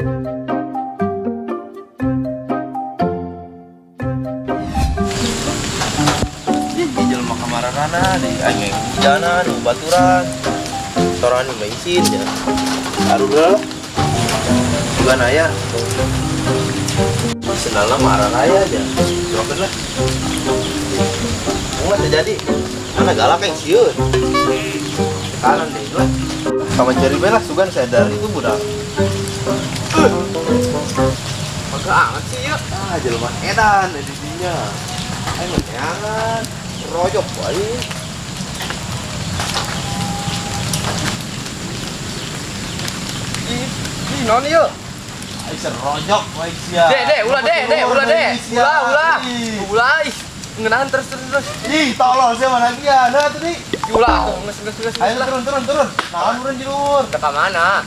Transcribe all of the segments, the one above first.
Di jelema kamarana di aing hujanan, baturan. Sorangan bensin ya. Aduh lah. Juga naya. Sendalna marah raya aja. Cobakeun lah. Enggak terjadi. Mana galak yang sieun. Kanan deh lah. Sama ceri bae lah sugan sadar itu budak. Maka amat sih ya. Ah, jelema edan di dinya. Aing mah neangan. Rojok wae. Ih, non ieu. Aing serojok wae sia. Dek, ulah dek, ulah dek. Ulah. Ulah ih. Ngenahan terus. Ih, tolol sia mana dia. Nah, tadi. Ulah, geus. Ayo turun. Naon urang jilur? Ke mana?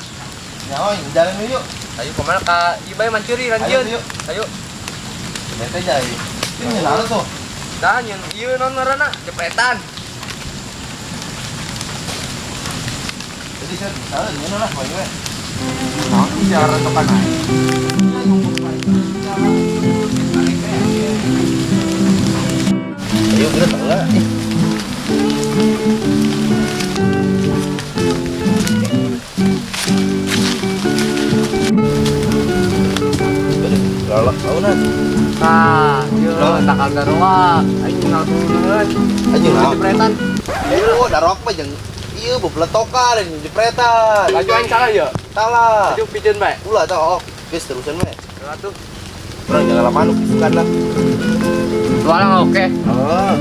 Nyawa jalan yuk. Ayo kemana ka? Ieu bae mancuri ranjeun. Ayo. Bete jai. Ini nyeun tuh. Dah nyeun ieu non ngaranna jepretan. Jadi saya salah nyeun lah bae we. Naon sih jalan tokan aing. Ayo kita tahu lah. Lalak launan. Nah, ieu takal daroak. Aing kenal turun. Anjing naon? Jepretan. Ieu darok mah jeung ieu bebeletokan jeung jepretan. Laju aing salah ya? Salah. Laju pijeun bae. Ulah tah, geus terusan we. Ulah tuh. Urang jangan manuk isukan lah. Luar oke. Oh.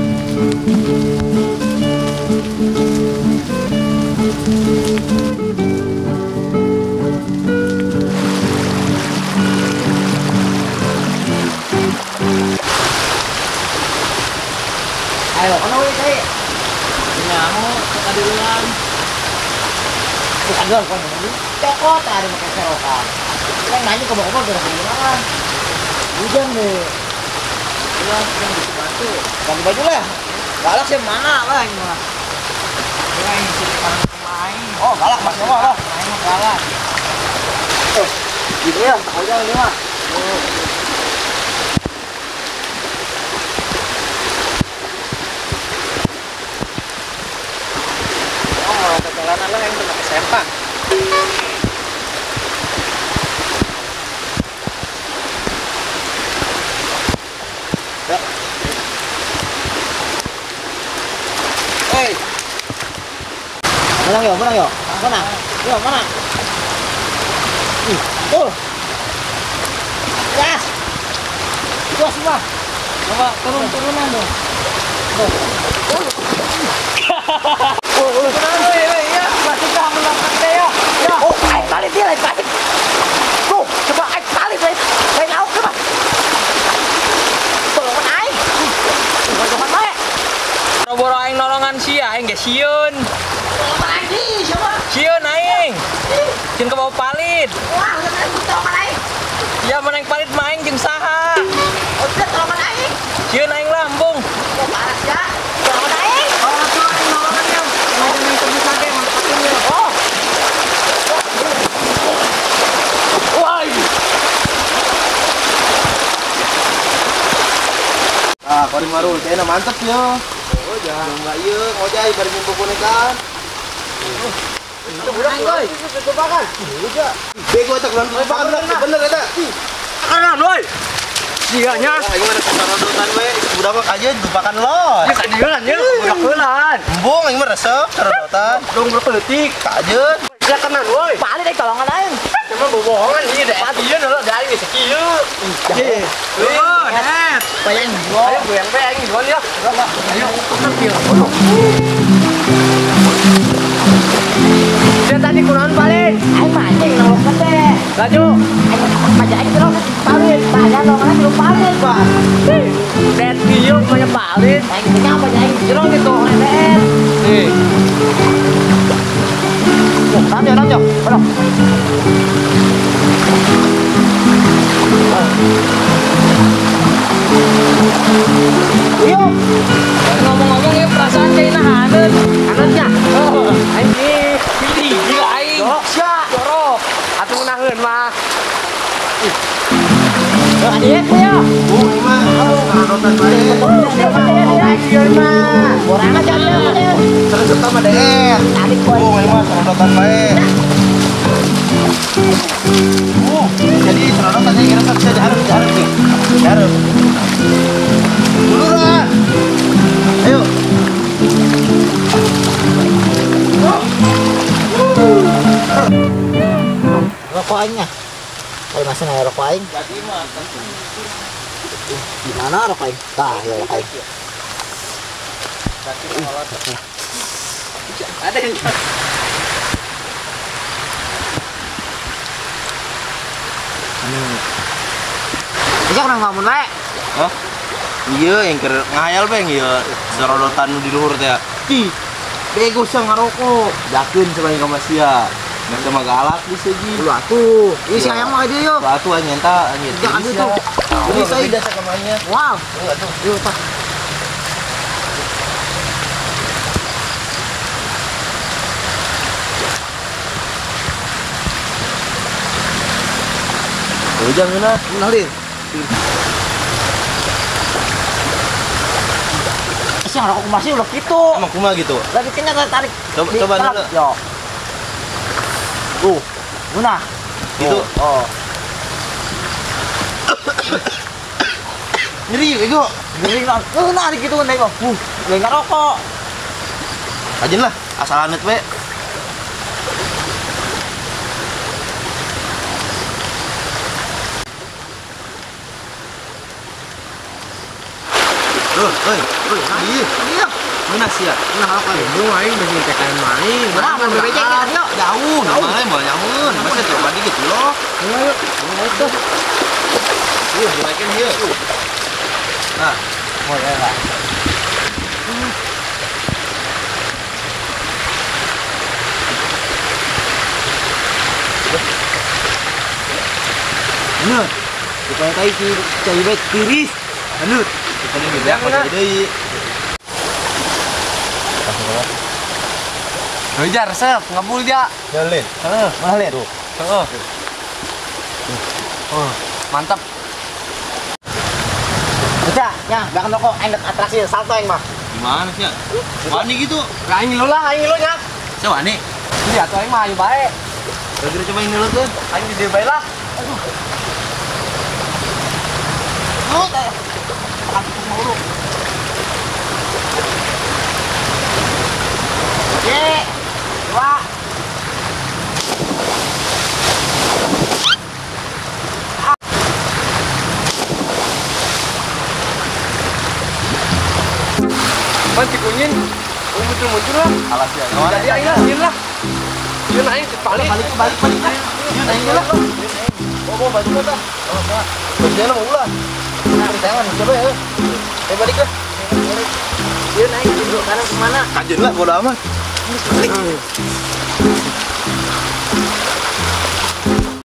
Ayo, kono we teh. Nyaho kadieunan. Bukan doang kono. Cokot ada pakai serokan. Kan nanya ke bawah gara gara. Hujan deh. Ulah yang dibantu. Ganti baju lah. Galak sih mana lah ini mah. Ya ini sih pemain. Oh, galak Mas mah lah. Main mah galak. Oh, gitu ya, tak hujan ini mah. Oh, jalanan lah yang pakai sempak. Ya. Hei. Menang yo, menang yo. Mana? Yo, mana? Ih, tuh. Gas. Gas semua. Coba turun-turunan dong. Tuh. Oh, ya, pasti dah melakukan teh ya. Oh, aing balik dia, aing balik. Tuh, coba aing balik, lain lauk coba. Tolongan aing. Tolongan bae. Boro-boro aing nolongan sia, aing ge sieun. Tolongan aing di siapa? Sieun aing. Jeung ke bawah palit. Wah, tolongan aing. Ya mun aing palit mah aing jeung saha? Oh, tolongan aing. Sieun aing lah, embung. Oh, parah sia. Tolongan aing. Oh, tuh aing nolongan ya. Oh. Wah. Ah, kori maru, kayaknya mantep ya. Oh, jangan enggak ieu, ngojay bari nyumpuk bonekan. Itu budak woi. Cobakan. Udah. Bego eta keluar cobakan bener eta. Kanan woi. Sia nya. Aing mah sarodotan we, budak mah kajeun jebakan los. Ya kadieunan nya, budak heulaan. Embung aing mah resep sarodotan. Dong berpeletik. Kajeun. Ya kanan woi. Paling aing tolongan aing. Cuma bobohongan ieu deh. Ieu heula da aing geus kieu. Heuh, net. Bayang jual. Ayo goyang bae aing jual ya. Ayo. Dia tadi kunaon paling? Aing mancing nolongan teh. Laju. Aing mancing aing terus paling. Banyak nolongan belum paling, Pak. Det kieu banyak paling. Aing punya apa aing jero gitu. Net. Nih. Nanti, nanti, mana? Yuk. Ngomong-ngomong ya perasaan kayaknya haneut. Haneutnya? Oh, anjing. Pilih gila aing. Jorok sia. Jorok. Atuh naheun mah. Ada ya. Oh, mah. Sorodotan bae. Borang aja dia. Terus utama deh. Tarik poin. Oh, mah sorodotan bae. Oh, jadi sorodotan saya kira bisa diharap nih. Diharap. Buluran. Ayo. Rokok aingnya. Kalau masih nanya rokok aing. Gimana rokok aing? Tah, ya rokok aing. Ada yang Bisa kena ngamun wae. Hah? Iya, yang keur ngahayal beng ieu sorodotan nu di luhur teh. Ih, bego sia ngarokok. Jakeun sebagai ka sia. Masa mah galak di segi. Lu atuh. Ih, si ayam mah dia yo. Lu atuh aing nyenta anjir. Jangan itu. Ini saya dasa kamanya. Wow. Lu atuh. Yuk, tah. Ujang geuna. Nah, Lin. Sih rokok masih udah gitu. Emang kumaha gitu? Lagi kenyang tarik. Coba dulu. Yo. Guna. Gitu. Oh. Nyeri bego. Nyeri lah. Nah, gitu kan bego. Lain ngerokok. Ajin lah, asal anet we. Tuh, oi, iya. Iya. Mana sih ya? Nah, apa ya? Lu aing geus nyetekan main. Nah, mau BBJ kan yuk. Jauh, mana mau nyamun. Masa coba dikit loh. Ayo, ayo. Iya, dinaikin dia. Nah, mau ya, Pak. Anut. Kita tai si cewek tiris. Anut. Kita ini beak pada deui. Ngejar resep, ngebul dia. Ya, Lin. Heeh, mana Lin? Tuh. Heeh. Oh, mantap. Udah, ya, belakang toko enak atraksi salto yang mah. Gimana sih ya? Wani gitu. Lah aing lu lah, aing lu nya. Saya wani. Iya, atuh aing mah ayo bae. Lagi coba ini dulu tuh. Aing di dieu bae lah. Aduh. Lu teh. Mulu. Ye. Dua. Pan cikunyin, muncul-muncul lah. Alas ya. Jadi aing lah, sieun lah. Sieun aing balik. Balik. Sieun aing lah. Bawa baju lah. Bajunya lah ulah. Tangan coba ya. Balik lah. Sieun aing duduk kanan kemana? Kajen lah bodo amat. Balik.